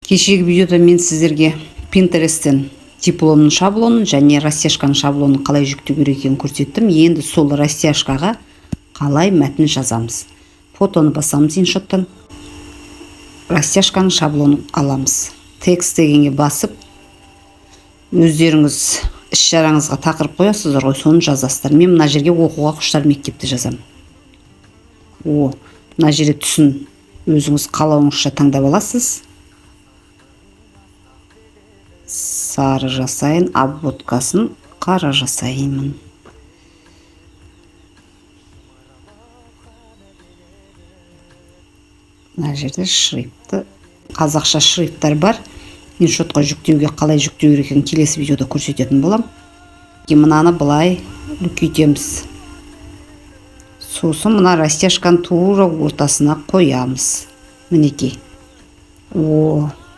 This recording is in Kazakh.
Кешегі видеода мен сіздерге Пинтересттен дипломның шаблонын және растяжканың шаблонын қалай жүктеу керек екенін көрсеттім. Енді сол растяжкаға қалай мәтін жазамыз? Фотоны басамыз, Иншоттан растяжканың шаблонын аламыз. Текст дегенге басып, өздеріңіз іс шараңызға тақырып қоясыздар ғой, соны жазасыздар. Мен мына жерге «Оқуға құштар мектепті» жазамын. О, мына жерде түсін өзіңіз қалауыңызша таңдап аласыз. Сары жасайын, обводкасын қара жасаймын. Мына жерде шрифті, қазақша шрифттар бар. Иншотқа жүктеуге, қалай жүктеу керек екенін келесі видеода көрсететін боламын. Мынаны былай үлкейтеміз, сосын мына растяжканы тура ортасына қоямыз. Мінекей. О,